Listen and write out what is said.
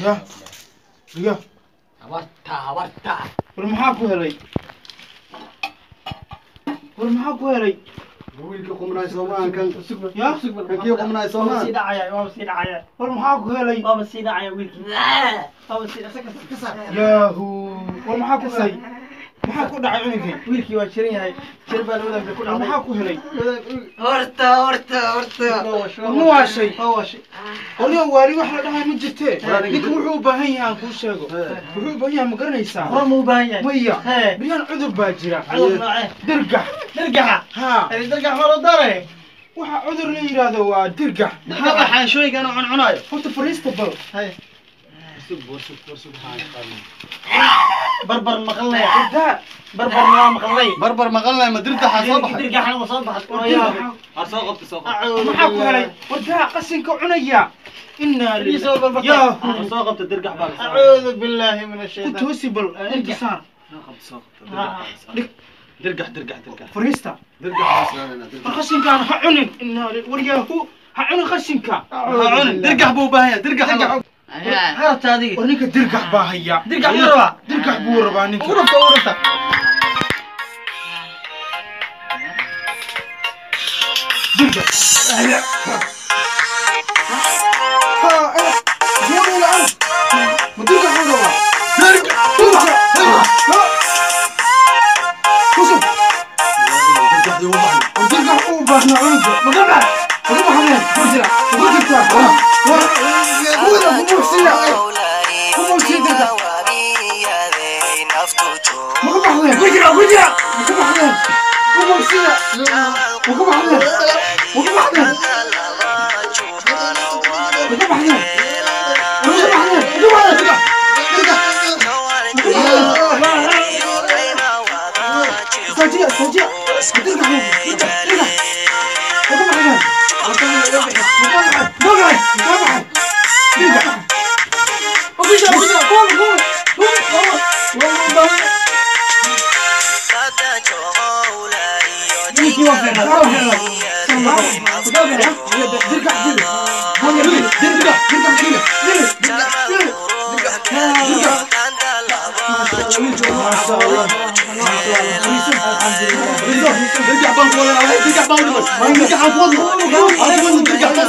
Ya ya, Habarta, habarta. War maxaa ku helay? War maxaa ku helay? Wiilkii qumnaay soomaan kan. Ya. Kankii qumnaay Waaba soomaan. sii dhacaya, waaba sii dhacaya. War maxaa ku helay? Waaba sii dhacaya wiilkii, waaba sii ka saar. Yaahu, war maxaa ku helay? Maxaa ku dhacay cunugay? Wiilkii waa jiran yahay, jir baa labadan ku War dhacday. maxaa ku helay? Horta, horta, horta. War ma waashay? Waa waashay. Warniyo, waali wax la dhahay ma jirtee. Ninka wuxuu u baahan yahay aan kuu sheego, wuxuu u baahan yahay ma garanaysaa? Hore ma u baahan yahay? Maya. Hee. Biryahan cudur baa jira. Cudur noocee? Dirgax. Dirgaxa? Haa. Ani dirgax ma loo daaray? Waxa cudur la yidhaahdo waa dirgax. Maxaa waa xaanshooyinkan uu cuncunayo? Horta fariista bal. Haye. Barbar maqalnaya. Daa. Barbar waa maqalnay. Barbar maqalnay, ma dirtaxaa soo baxay? Dirgaxna waa soo baxay, waa yaabay. Har soo qabta, soo qabta. Maxaa ku helay? War daa qashinka cunaya. Inaa Biisa lillahi. barbarta. Yaahu. Soo qabta, dirgax baa la soo. Acuudu billahi min Ku ashaytaan. toosi bal, inta saar. Soo qabta, soo qabta, dirgax baa la soo. Dirgax, dirgax, dirgax. Fariista. Dirgax baa saarana. War Dirgax. qashinkaan ha cunin. Inaa war yaahu, ha cunin qashinka. Ha cunin, dirgax buu u baahan yahay, dirgax. Maxaa rabtaa adiga? War ninka dirgax baa haya. Dirgax buu rabaa. Dirgax buu rabaa ninka. Ugu dhufta, ugu dhufta. Dirgax. Ha, eh, soo dhawaa. Ma dirgax buu rabaa? Dirgax. Dirgax. Ha. Kusub. Dirgaxdii u baxay. War dirgax uu baahnaa cunuga. Ma ka baxay? Ma ka baxdeen? Ku jira. Ma ku jirtaa? War kuwada ku buuxsiya. Ku buuxsiya dirgax. Ma ka baxdeen? Ku jira, ku jira. Ma ka baxdeen? Ku buuxsiya. Ma ka baxdeen? Ma ka baxdeen? Ma ka baxdeen? Ma ka baxdeen? Ma ka baxdeen? Dirgax. Dirgax. Ma ka baxdeen? Istaajiya, istaajiya. Dirgax, dirgax, dirgax. Ma ka baxdeen? Ma ka baxay? Ma ka baxay? Ma ka baxay? Dirgax. Ugu jira, ugu jira. Kuwa, kuwa, kuwa, kuwa. Waa u baahan. Wiilkii waa fiicnaa, waa fiicnaa. Dirgax, dirgax. Dirgax, dirgax, dirgax. Dirgax. Dirgax. ما شاء الله، ما شاء الله. Dirgax baan ku wadanaa, dirgax baan u dhimay. Dirgax aan ku wadno. Aan ku wadno dirgax.